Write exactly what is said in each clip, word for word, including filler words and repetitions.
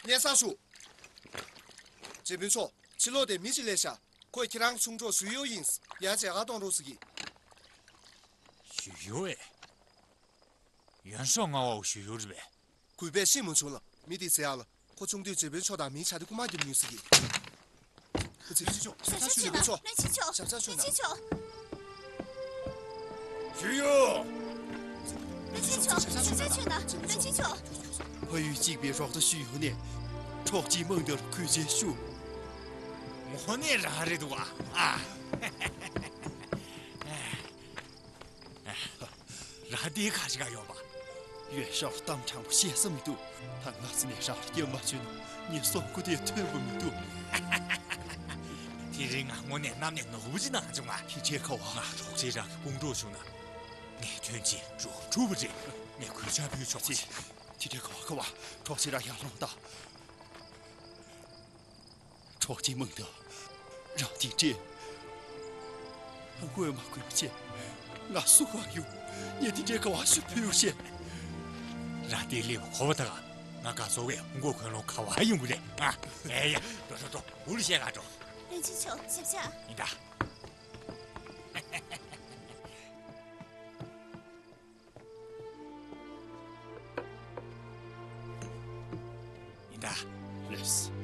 སྙན་སེང་ཞུ། རྗེ་དཔོན་མཆོག་ཕྱི་ལོགས་དེ་མི་ཞིག་སླེབས་ཤག་ཁོས་ཁྱེད་རང་གི་ཆུང་གྲོགས་ཞུ་ཡོ་ཡིན། ཡར་མཇལ་ཁ་གཏོང་རོགས་ཟེར་གྱིས། ཞུ་ཡོ་ཨེ། ཡོན་ཧྲོ་ང་བའོ་ཞུ་ཡོ་རེད་པས། གུས་པས་ཤེས་མ་བྱུང་ལ། མི་དེ་ཟེར་ཡག་ལ། ཁོ་ཆུང་དུས་རྗེ་དཔོན་མཆོག་དང་མིའི་ཆ་དེ་རྐུ་མ་རྒྱབ་མྱོང་ཟེར་གྱིས། ཁོ་ཚེ་ཕྱི་ཕྱོགས་ས་ཆ་ཤོད་ནས་ཕྱོགས། བློན་ཆེན་མཆོག་ཞབས་ཆ་ཤོད་ན། བློན་ཆེན་མཆོག་ཞུ་ཡོ། བློན་ཆེན་མཆོག་ཞབས་ཆ་ཤོད་ན། བློན་ཆེན་མཆོག་ཕ་ཡུལ་གཅིག་པའི་རོགས་ཏོ་ཞུ་ཡོ་ནས། གྲོགས་ཅིག་མང་དུ་གུས་བཅས་ཞུ། དངོས་གནས་རང་རེད་འདུག་ཨ། ཨ། ར་དེ་ག་ཞིག་ག་ཡོད་པ། ཡོན་ཧྲོ་གཏམ་དྲང་པོ་བཤད་ས་མི་འདུག་ད་ང་ཚོ་ནས་རང་ལ་སྐྱབས་མ་བཅོལ་ན་ངའི་སྲོག་མགོ་དེ་ཐོན་པ་མི་འདུག་དེ་རིང་ང་དངོས་གནས་གནམ་ནས་ནོར་བུ་ཅིག་ནང་བྱུང་ང་། དེ་འདྲའི་ཁ་བ། ང་གྲོགས་མཆོག་རང་གི་དཔུང་གྲོགས་བྱུང་ན། ངས་ཐོན་ཆེན་འགྲོ་ཐུབ་པ་རེད། ངས་གུས་ཕྱག་ཕུལ་ཆོག་ཅི། དེ་འདྲའི་ཁ་བ་ཁ་བ། གྲོགས་མཆོག་རང་ཡར་ལོངས་དང་། གྲོགས་ཅིག་མང་དུ། རང་དེ་འདྲས། ཧང་གོ་མ་གོ་བྱས། ང་སུ་གང་ཡོང་། ངས་དེ་འདྲས་ག་བ་ཞུ་ཕུལ་བྱས། རང་དེ་ལེབ་གོ་བ་ད། ང་ག་ཚོ་བས་ཧང་གོ་གོན་ལོང་ག་བ་ཡོང་གི་རེད་ཨ། ཨེ་ཡ། འགྲོ་འགྲོ་འགྲོ། འུར་བཤད་ག་འགྲོ། བློན་ཆེན་མཆོག་ཞབས་ཆ། ཡིན་ད། ཡིན་ད། ལེས།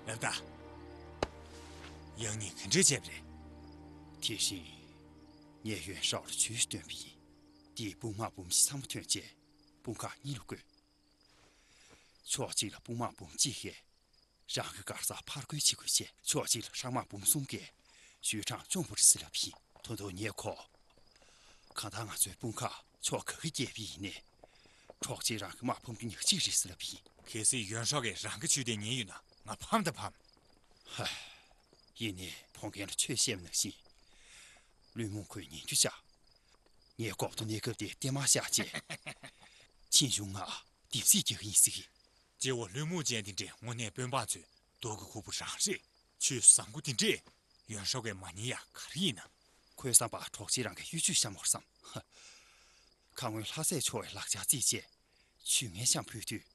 ལབ་ད། ཡང་ནི་ག་འདྲས་བྱས་པ་རེད། དེ་བཞིན། ངས་ཡོན་ཧྲོ་ལ་ཇུས་ཤིག་བཏོན་པ་ཡིན། དེའི་དཔུང་དམག་འབུམ་གཅིག་ཚང་མ་ཐོན་རྗེས། དཔུང་ཁག་གཉིས་ལ་བགོས། ཕྱོགས་གཅིག་ལ་དཔུང་དམག་འབུམ་གཅིག་གིས་རང་གི་མགར་ས་ཕར་རྒོལ་བྱེད་དགོས་ཞེས། ཕྱོགས་གཅིག་ལ་ཧྲང་དམག་འབུམ་གསུམ་གྱིས་ཞུས་ཁྲང་བཅོམ་དགོས་རེད་ཟེར་ལབ་ཡིན། ད་དུང་ངས་ཁོ། གང་ལྟར་ང་ཚོའི་དཔུང་ཁག་ཕྱོགས་ག་གིས་རྒྱས་པ་ཡིན་ནའི། གྲོགས་མཆོག་རང་གི་དམག་ཕམ་རྒྱུ་ཉག་གཅིག་རེད་ཟེར་ལབ་ཡིན། གལ་སྲིད་ཡོན་ཧྲོ་གིས་རང་གི་ཇུས་དེ་ཉན་ཡོད་ན་ང་ཕམ་དང་ཕམ། ཧ། ཡིན་ནའི་ཕོ་རྒན་ལ་ཆོས་བཤད་པ་ནང་བཞིན། བླུན་རྨོངས་ཁོས་ཉན་རྒྱུ་བྱ། ངས་ལྐོག་ཏུ་གནས་སྐབས་དེ་བལྟས་མ་བཞག་རྗེས། ཆིན་ཞུང་ང་སྡེབ་གསིག་རྒྱག་གི་ཡིན་ཟེར་གི། སྐྱེ་བོ་བླུན་རྨོངས་ཅན་དེ་འདྲས་དངོས་གནས་དཔོན་པོ་ཚོའི་སྡུག་གི་ཁུར་པོ་རང་རེད། ཆོས་བཟང་པོ་དེ་འདྲས་ཡོན་ཧྲོ་གིས་མ་ཉན་ཡག་ག་རེ་ཡིན་ན། ཁོའི་བསམ་པར་གྲོགས་མཆོག་རང་གིས་གཡོ་ཇུས་བཤམས་པར་བསམ། ཧ། ཁ་སྔོན་ལྷ་སྲས་མཆོག་གི་ལག་ཆ་རྩིས་རྗེས་ཆོས་ངན་བཤམས་ཕུལ་དུས།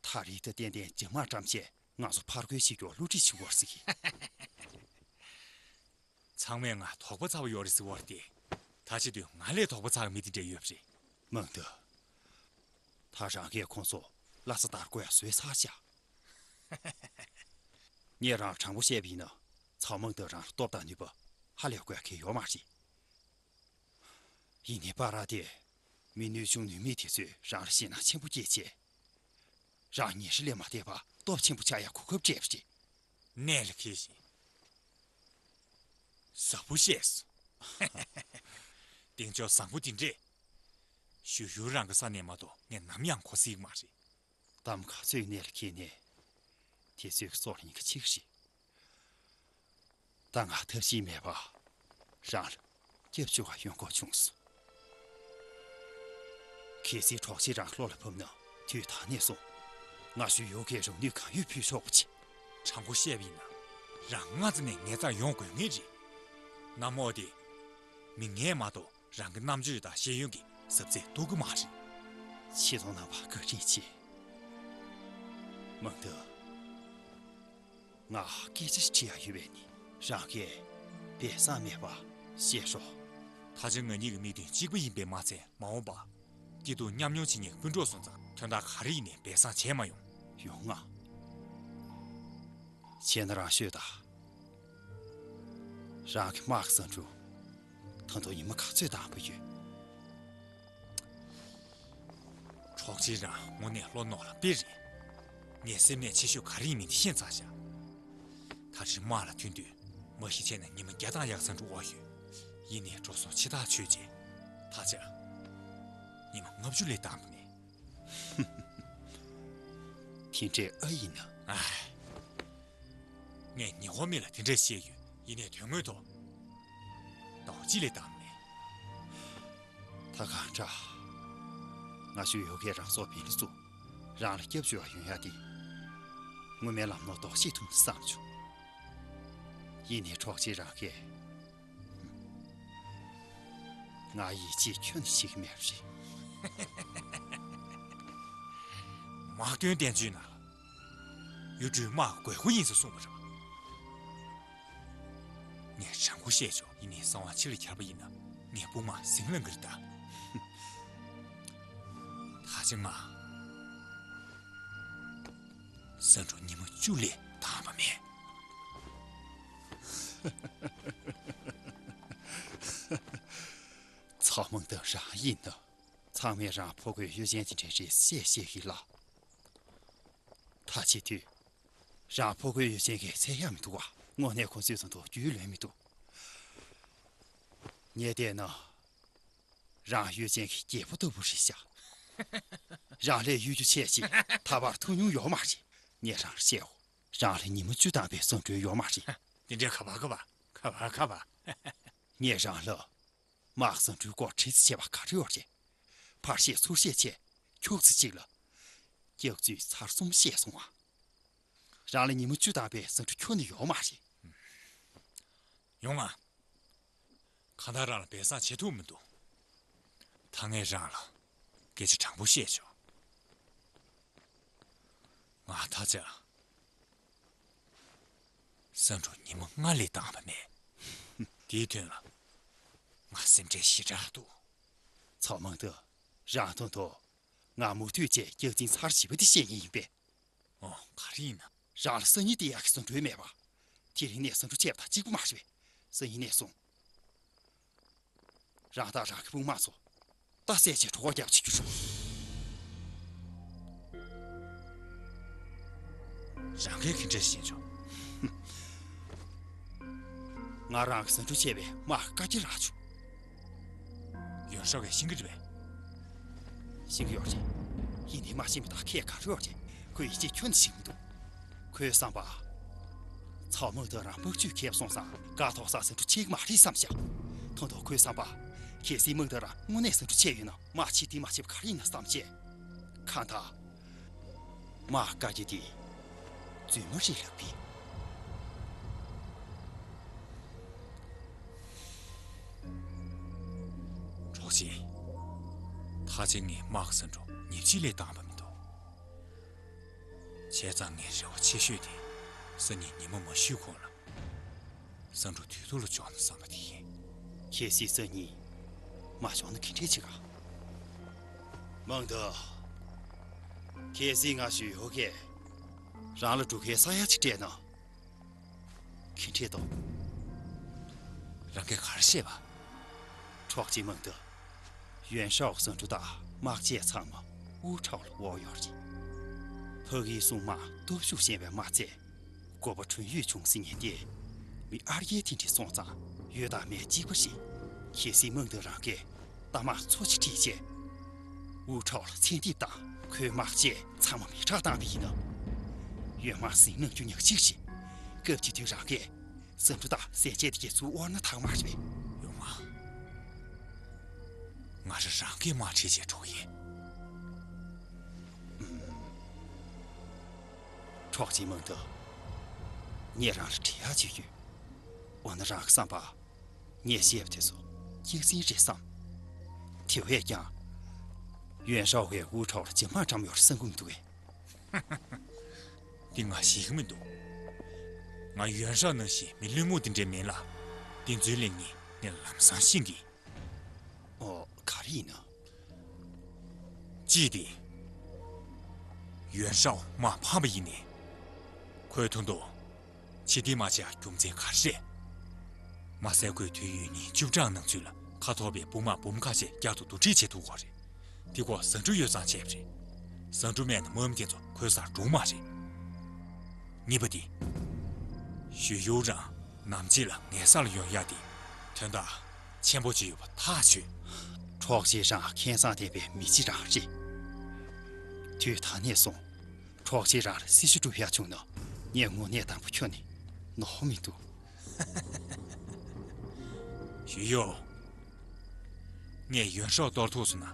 ད་རེས་ད་ཏན་ཏན་རྒྱ་དམག་བཀྲམ་བྱས་ང་ཚོ་ཕར་རྒོལ་བྱེད་རྒྱུར་བསླུ་བྲིད་བྱེད་དགོས་ཟེར་གི། ཚང་མས་ང་དོགས་པ་ཚ་བོ་ཡོད་རེད་ཟེར་བ་དེ། ད་བྱེད་དུས་ང་ལས་དོགས་པ་ཚ་བའི་མི་དེ་འདྲ་ཡོད་པ་རེད། མང་དུ། ད་རང་གིས་ཁོང་ཚོ་བླ་ས་ལྟར་བསྐོ་ཡག་བཟོས་ཚར་ཤག་ངས་རང་དྲང་པོ་བཤད་པ་ཡིན་ན། ཚང་མང་དུ་རང་ལ་སྟོབས་དང་ནུས་པ་ཧ་ལས་དགོས་མཁན་ཡོད་མ་རེད། ཡིན་ནའི་པ་ར་དེ། མི་ནུས་ཆུང་ནུས་མེད་དེ་ཚོས་རང་ལ་ཞེད་སྣང་ཆེན་པོ་སྐྱེས་བྱས། རང་ཉིན་ཧྲི་ལས་མ་བསྡད་པར་སྟོབས་ཆེན་པོ་ཆགས་ཡག་གོ་སྐབས་སྤྲད་པ་རེད། གནད་ལ་འཁེལ་ཞིང་། ཟབ་པོ་བཤད་སོང་། གདེང་འཇོག་བཟང་པོ་དེ་འདྲས། ཞུ་ཡུ་རང་གི་ས་ནས་མ་གཏོགས་ངས་ནམ་ཡང་གོ་སྲིད་མ་རེད། གཏམ་ག་ཚོད་གནད་ལ་འཁེལ་ནས། དེ་ཚོའི་སྲོག་ལ་ཉེན་ཁ་ཆེ་གི་རེད། ད་ང་ཐབས་ཤེས་མེད་པར་རང་ལ་སྐྱབས་བཅོལ་བར་ཡོང་དགོས་བྱུང་སོང་། གལ་སྲིད་གྲོགས་མཆོག་རང་བློ་ལ་བབས་ན་དུས་ད་ནས་བཟུང་ང་ཞུ་ཡུ་གིས་རང་ནུས་གང་ཡོད་ཕུལ་ཆོག་པ་བྱེད། དྲང་པོ་བཤད་པ་ཡིན་ན་རང་སྔ་ཙམ་ནས་ངའི་རྩར་ཡོང་དགོས་ངེས་རེད། གནམ་འོག་དེ་མི་ངས་མ་གཏོགས་རང་གི་རྣམ་དཔྱོད་དང་ཤེས་ཡོན་གྱི་ཟབ་ཚད་རྟོགས་ཀྱི་མ་རེད། ཁྱེད་ཚོ་རྣམ་པར་བཀའ་དྲིན་ཆེ། མང་དུ། ང་སྐད་ཆ་ཞིག་དྲི་ཡ་ཡོད་པས་ནི། རང་གིས་སྦས་གསང་མེད་པ་བཤད་ཤོག་ད་ཆ་ང་གཉིས་ཀྱི་དམིགས་དོན་གཅིག་པ་ཡིན་པས་མ་ཚད་མ་འོངས་པ་སྐྱིད་སྡུག་མཉམ་མྱོང་བྱེད་མཁན་སྤུན་གྲོགས་སོང་ཙང་དོན་དག་ག་རེ་ཡིན་ནའི་སྦས་གསང་བྱས་མ་ཡོང་། ཡོང་ང་། བྱས་ན་རང་ཤོད་དང་། རང་གི་དམག་གི་ས་འབྲུ། ད་དུང་ཉི་མ་ག་ཚོད་འདང་པོ་ཡོད། གྲོགས་མཆོག་རང་དངོས་གནས་བློ་རྣོ་ལ་དཔེ་རེད། ངས་སེམས་ནད་ཆེ་ཤོས་ག་རེ་ཡིན་མིན་དེ་ཤེས་ཚར་ཤག་ད་ཕྱིར་དམག་ལ་ཐོན་དུས་མ་གཞི་བྱས་ན་ཉི་མ་བརྒྱ་དང་ཡག་ས་འགྲོ་བ་ཡོད། ཡིན་ནའི་འགྲོ་སོང་ཆེ་ཐག་ཆོད་རྗེས་ད་ཆ་ཉི་མ་ལྔ་བཅུ་ལས་འདང་པོ་མེད། དེ་འདྲའི་ཨ་ཡིན་ན། ཨ། ངས་ཉེ་འཁོར་མི་ལ་དེ་འདྲས་བཤད་ཡོད། ཡིན་ནའི་དོན་དངོས་ཐོག་ཟླ་བ་གཅིག་ལས་འདང་མེད། ད་གང་དྲག་ང་ཞུ་ཡུ་གིས་རང་སྲོག་འབེན་ལ་བཙུགས། རང་ལ་སྐྱབས་བཅོལ་བ་ཡོང་ཡ་དེ། སྔོན་མའི་ལམ་ནོར་དོགས་ཤེས་ཐུབ་ན་བསམ་བྱུང་། ཡིན་ནའི་གྲོགས་མཆོག་རང་གིས་ ང་ཡིད་ཆེས་ཁྱོན་ནས་བྱེད་ཀྱི་མེད་པ་རེད། དམག་དོན་བསྟན་བཅོས་ནང་ལ་གཡུ་སྒྲོན་དམག་གི་དགོས་མཁོ་ཡིན་ཟེར་གསུངས་པ་རེད། ངས་དྲང་པོ་བཤད་ཆོག་ཡིན་ནའི་གསང་བ་ཕྱི་ལ་གྱར་བ་ཡིན་ན་ངས་དཔུང་དམག་ཟིང་ལངས་ཀྱི་རེད་ད། ད་ཆ་ང་གསང་སྒྲུང་ཉི་མ་བཅུ་ལས་འདང་བ་མེད། ཚོགས་མང་དང་རང་ཡིན་ནམ། ཚང་མས་རང་ཕོ་རྒོད་གཡུ་ཅན་དེ་འདྲ་རེད་ཅེས་བཤད་བཞིན་ཡིན་ལ། ད་བྱེད་དུས། རང་ཕོ་རྒོད་གཡུ་ཅན་གྱི་ཚད་ཡང་མི་འདུག་བ། དངོས་གནས་ཁོ་ཚོའི་ཚོགས་འདུ་རྒྱུས་ལོན་མི་འདུག་ངས་བལྟས་ན། རང་གཡུ་ཅན་གྱི་རྒྱལ་པོ་ལྟ་བུ་རེད་ཤག་རང་ལས་གཡོ་སྒྱུ་ཆེ་ཞིག་ད་བར་ཐུག་མྱོང་ཡོད་མ་རེད། ངས་རང་བཤད་འོ། རང་ལ་ཉི་མ་བཅུ་བཏང་བའི་གསང་སྒྲོན་ཡོད་མ་རེད། དེ་འདྲའི་ཁ་བ་ཁ་བ་ཁ་བ་ཁ་བ། ངས་རང་ལ། དམག་གསང་སྒྲོན་སྐོར་དྲི་ཙམ་བྱས་པ་ག་རེ་ཡོད་རེད། ཕར་བཤད་ཚུར་བཤད་བྱས་ཁྱུག་ཙམ་གཅིག་ལ། སྐྱག་རྫུན་ཚར་གསུམ་བཤད་སོང་ཨ། རང་ལ་ཉི་མ་བཅུ་བཏང་བའི་གསང་སྒྲོན་ཁྱོན་ནས་ཡོད་མ་རེད། ཡོང་ཨ། གང་ལྟར་རང་ལ་སྦས་གསང་བྱེད་ཐུབ་མི་འདུག་ད་ངས་རང་ལ་སྐད་ཆ་དྲང་པོ་བཤད་ཆོག་ང་ད་ཆ། གསང་སྒྲུང་ཉི་མ་ལྔ་ལས་འདང་བ་མེད། དེའི་དོན་ལ་ང་སེམས་ཁྲལ་ཞེ་དྲག་འདུག་ཚོགས་མང་དུ་རང་དོན་དུ་ང་མུ་མཐུད་བྱས་སྐྱག་རྫུན་ཚར་བཞི་པ་དེ་བཤད་མཁན་ཡིན་པས། ཨོ་ག་རེ་ཡིན་ན། རང་ལ་སང་ཉིན་དེ་ཡག་གི་གསང་སྒྲོན་མེད་པ། དེ་རིང་ནས་གསང་སྒྲུང་བྱས་པ་དང་གཅིག་པ་མ་རེད་པས། སང་ཉིན་ནས་བཟུང་། རང་དང་རང་གི་དཔུང་དམག་ཚོ་རྟ་བསད་བྱས་གྲོད་ཁོག་བརྒྱབ་བྱེད་རྒྱུ་རེད། རང་གིས་ག་འདྲ་ཤེས་བྱུང་། ང་རང་གི་གསང་སྒྲུང་བྱས་པའི་དམག་གི་བཀའ་རྒྱ་རག་བྱུང་། ཡོན་ཧྲའོ་གིས་ཤེས་ཀྱི་རེད་པས། ཤེས་ཀྱི་ཡོད་རེད། ཡིན་ནའི་མ་ཤེས་པ་དང་ཁྱད་ག་རེ་ཡོད་རེད། ཁོས་ཡིད་ཆེས་ཁྱོན་ནས་བྱེད་ཀྱི་མི་འདུག་ཁོའི་བསམ་པ། ཚོགས་མང་དུ་རང་དམག་ཇུས་ཁེབས་སོང་ཙང་དཀའ་ཐོག་ས་གསང་སྒྲུང་བྱེད་ཀྱི་མ་རེད་བསམ་ཤག་ཐོན་ཐོག་ཁོའི་བསམ་པ། གལ་སྲིད་མང་དུ་རང་དངོས་གནས་གསང་སྒྲུང་བྱས་ཡོད་ན་དམག་ཆེ་དེ་མ་ཆེ་བ་ག་རེ་ཡིན་ན་བསམ་བྱས། གང་ལྟར། དམག་བཀའ་རྒྱ་དེ་རྫུན་མ་རེད་ལབ་པས། གྲོགས་ཅན། ད་ཆ་ངས་དམག་གསང་སྒྲུང་ཉིན་གཅིག་ལས་འདང་བ་མི་འདུག་བྱས་ཙང་ངའི་རེ་བ་ཆེ་ཤོས་དེ་སང་ཉིན་ཉི་མ་མ་ཤོས་གོང་ལ། གསང་སྒྲུང་དུས་ཐོག་ལ་འབྱོར་ན་བསམ་པ་དེ་ཡིན། གལ་སྲིད་སང་ཉིན་མ་བྱུང་ན་ག་འདྲས་བྱེད་ག་མང་ཐོ། གལ་སྲིད་ང་ཞུ་ཡོད་གས། རང་ལ་འགྲོ་མཁན་ས་ཡ་གཅིག་སྤྲད་ན། ག་འདྲས་འདུག་རང་གིས་ག་རེ་བཤད་པ། གྲོགས་ཅན་མང་ཐོ། ཡོན་ཧྲའོ་གསང་སྒྲུང་དང་དམག་ཆས་ཚང་མ་ཝུའུ་ཁྲའོ་ལ་དབོར་ཡོད་རེད། ཕ་གིའི་སྲུང་དམག་སྟོབས་ཤུགས་ཞན་པའི་དམག་རྩལ། དགོས་པ་དྲུང་ཡོད་བྱུང་ཟིན་ངེས་ཏེ། མི་ཨར་ཡེ་དེ་འདྲས་སོང་ཙང་ཡོད་དང་མེད་གཅིག་པ་རེད། གལ་སྲིད་མང་ཐོ་རང་གིས་རྟ་དམག་ཚོ་ཆེ་ཁྲིད་བྱས། ཝུའུ་ཁྲའོ་ལ་མཚན་རྟགས་དང་ཁོའི་དམག་ཆས་ཚང་མ་མེ་སྲེག་བཏང་བ་ཡིན་ན། ཡོན་དམག་ཟིང་ནང་རྒྱུ་ཉག་གཅིག་རེད། སྐབས་དེ་དུས་རང་གིས་གསང་སྒྲུང་དང་ཟས་བཅད་དེ་གས་ཚུར་དབོར་ན་ཐག་མ་རེད་པས། ཡོང་ང་། ང་རང་རང་གིས་དམག་ཁྲིད་བྱས་འགྲོ་གི་ཡིན། གྲོགས་ཅན་མང་ཐོ། ངས་རང་ལ་འདྲི་ཡག་ཅིག་ཡོད། འོ་ན་རང་གི་བསམ་པ། ངས་བཤད་པ་དེ་ཚོ་སྐྱག་རྫུན་རེད་བསམ། དེ་བས་ཀྱང་། ཡོན་ཧྲའོ་གིས་ཝུའུ་ཁྲའོ་ལ་ཇེ་མང་བཀྲམ་ཡོད་རེད་བསམ་གྱི་མི་འདུག་གས། འདི་ང་ཤེས་ཀྱི་མི་འདུག་ང་ཡོན་ཧྲའོ་ནང་བཞིན་མི་བླུན་རྨོངས་དེ་འདྲ་མིན་ལ། བསྟན་འཛིན་ལས་ངས་ངས་ལམ་སང་ཤེས་ཀྱི། ཨོ་ག་རེ་ཡིན་ན། གཅིག་དེ། ཡོན་ཧྲའོ་དམག་ཕམ་པ་ཡིན་ནའི། ཁོའི་དོན་དུ། ཕྱི་དེ་མ་བྱས་རྒྱུ་མཚན་ག་རེ་རེད། མ་ཟད་ཁོས་དུས་ཡུན་ཉིན་བཅུ་གྲངས་ནང་ཚུད་ལ་ཁ་ཐོར་བའི་དཔུང་དམག་འབུམ་ཁ་ཤས་བསྐྱར་དུ་བསྡུ་སྒྲིག་བྱེད་ཐུབ་ཀྱི་རེད། དེ་ཁོ་གསང་སྒྲུང་ཡོད་ཙང་བྱས་པ་རེད། གསང་སྒྲུང་མེད་ན་དམག་མི་དེ་ཚོ་ཁོའི་སར་འགྲོ་མ་རེད། གཉིས་པ་དེ། ཞུས་ཡོའུ་རང་ནམ་ཕྱེད་ལ་ངའི་ས་ལ་ཡོང་ཡག་དེ་དོན་དག་ཆེན་པོ་ཅིག་ཡོད་པ་ཐག་ཆོད། གྲོགས་ཅན་རང་མཁས་མཛངས་ལྡན་པའི་མི་གཅིག་རང་རེད། དུས་ད་ནས་བཟུང་གྲོགས་ཅན་རང་ལ་སྲི་ཞུ་སྒྲུབ་ཡག་བྱུང་ན་ངས་དངོས་གནས་དང་པོ་ཁྱོན་ནས་ནོར་མི་འདུག་ཞུས་ཡོའུ། ངས་ཡོན་ཧྲའོ་གཏོར་ཐུབ་སོང་ན།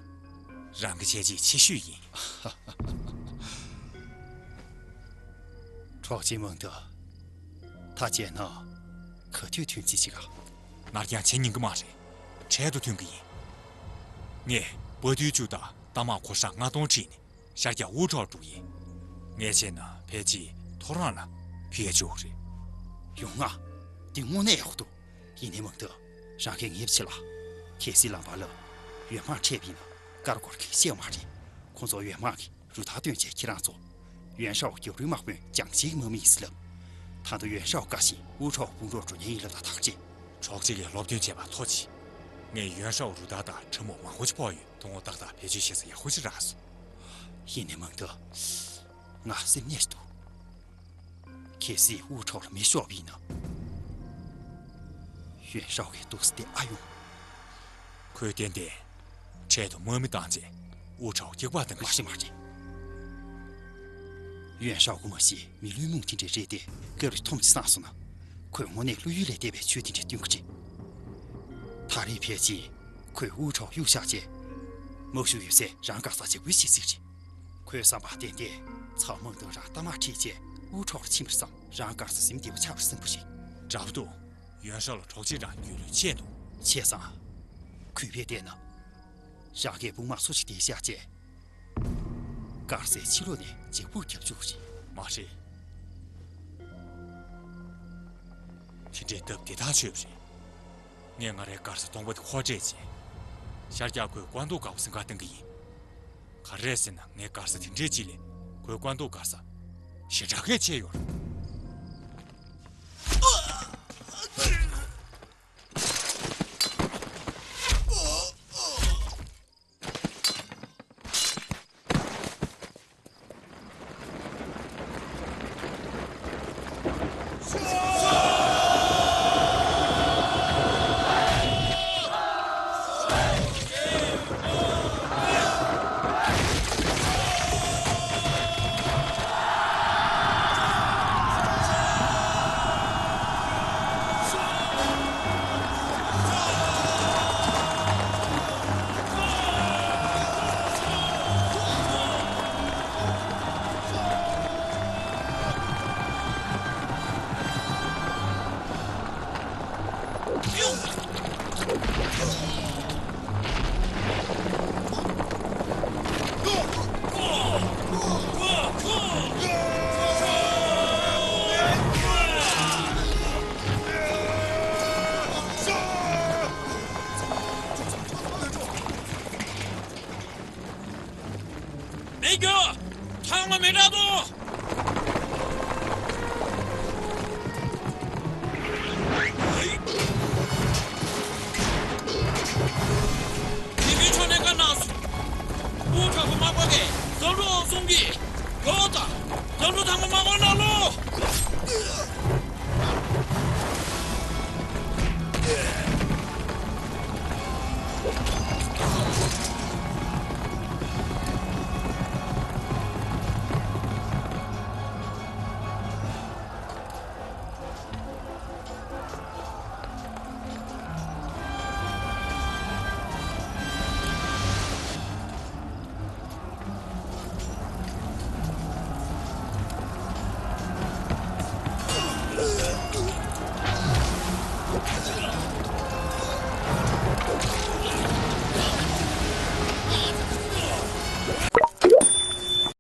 རང་གི་བྱས་རྗེས་ཆེ་ཤོས་ཡིན། གྲོགས་ཅན་མང་ཐོ། ད་བྱས་ན། ག་དུས་ཐོན་རྩིས་བྱེད་ག་ནར་ཀྱང་བྱེད་ཉན་གི་མ་རེད། འཕྲལ་དུ་ཐོན་གི་ཡིན། ངས་དཔའ་རྟུལ་བཅུ་དང་རྟ་དམག་གོ་ཧྲང་ལྔ་སྟོང་ཁྲིད་ནས་ཤར་རྒྱག་དབུ་ཁྲའོར་འགྲོ་གི་ཡིན། ངས་བྱས་ན་ཕལ་ཆེར་ཐོ་རངས་ལ་ཕེབས་ཆོག་གི་རེད། ཡོང་ང་། འདི་དངོས་གནས་ཡག་པོ་འདུག། ཡིན་ནའི་མང་ཐོས། རང་གིས་ངེས་པ་བྱེད་ལ། གལ་སྲིད་ལམ་བར་ལ་ཡོན་དམག་འཕྲད་པ་ཡིན་ན་ཀར་སྐོར་གྱིས་ཤེས་པ་མ་རེད། ཁོང་ཚོ་ཡོན་དམག་གི་རུ་ཐག་བཏོན་བྱས་ཁྱེད་རང་ཚོ་ཡོན་ཧྲའོ་རྒྱབ་རུའི་དམག་དཔོན་ཅང་ཅིའི་དམག་མི་ཡིན་ཟེར་ལབ། ད་དུང་ཡོན་ཧྲའོ་དགའ་བཞིན་དབུ་ཁྲའོ་དཔུང་གྲོགས་འགྲོ་མཁན་ཡིན་ལབ་ན་ཐག་བཅད། གྲོགས་གཅིག་གིས་སློབ་སྟོན་བྱས་པ་ཐུགས་རྗེ་ཆེ། ངས་ཡོན་ཧྲའོ་རུ་ཐག་དང་ཁྲབ་མོ་མང་པོ་ཞིག་ཕོག་ཡོད། དུང་འོག་ཏག་ཏག་བེད་སྤྱོད་བྱེད་ས་ཡག་པོ་ཞིག་རག་སོང་། ཡིན་ནའི་མང་ཐོས། ང་སེམས་ནད་ཞིག་འདུག། གལ་སྲིད་དབུ་ཁྲའོ་ལ་མེ་ཤོར་བ་ཡིན་ན། ཡོན་ཧྲའོ་གི་འདུག་སེ་བསྡད་ཨ་ཡོང་། ཁོས་ཏན་ཏན་འཕྲལ་དུ་དམག་མི་བཏང་རྗེས་དབུ་ཁྲའོ་སྐྱག་པ་བཏང་གི། མ་རེད་མ་རེད། ཡོན་ཧྲའོ་གོ་མ་ཤེས་མི་བླུན་རྨོངས་དེ་འདྲ་རེད་དེ། སྐབས་རེ་འཐོམ་གྱིས་སངས་སོང་ན། ཁོས་དངོས་གནས་བློ་ཡུལ་ལས་འདས་པའི་ཆོས་དེ་འདྲ་སྟོན་གྱི་རེད། ད་རེས་ཕལ་ཆེར་ཁོས་དབུ་ཁྲའོ་གཡུག་བཞག་རྗེས། དམག་ཤུགས་ཡོད་ཚད་རང་དགའ་ས་ཇེ་རྒོད་བྱེད་སྲིད་ཀྱི་རེད། ཁོའི་བསམ་པར་བརྟེན་ཏེ། ཚང་མ་དང་རང་རྟ་དམག་ཁྲིད་རྗེས་དབུ་ཁྲའོ་ལ་ཕྱིན་པར་བསམ། རང་དགའ་ས་ཟིན་བདེ་པོ་ཆགས་པར་བསམ་གྱི་རེད། འདྲ་པོ་འདུག། ཡོན་ཧྲའོ་ལ་གྲོགས་གཅིག་རང་རྒྱུས་ལོན་ཆེ་འདུག། བྱས་ཙང་། གུས་པས་བལྟས་ན། རང་གིས་དཔུང་དམག་སུ་ཞིག་བསྡད་བཞག་རྗེས། དཀར་ཟས་ཕྱི་ལོགས་ནས་འཇབ་རྒོལ་རྒྱབ་བཅུག་གི་རེད། མ་རེད། དེ་འདྲའི་སྟབས་བདེ་ཐག་ཆོད་པ་རེད། ངས་ང་རའི་དཀར་ཟས་སྟོང་པ་དེ་ཁོར་སྤྲད་རྗེས། ཤར་རྒྱག་ཁོས་བཀའ་འདུག་དཀར་པོ་སེམས་ཁར་བཏང་གི་ཡིན། ག་རེ་རེད་ཟེར་ན། ངའི་དཀར་ཟས་དེ་འདྲའི་ཅིག་ལས་ཁོའི་བཀའ་འདུག་དཀར་ཟས་ཞེ་དྲག་གལ་ཆེ་ཡོད་རེད། མི་རྒྱུག། ཐང་མ་མི་དྲག་འདུག།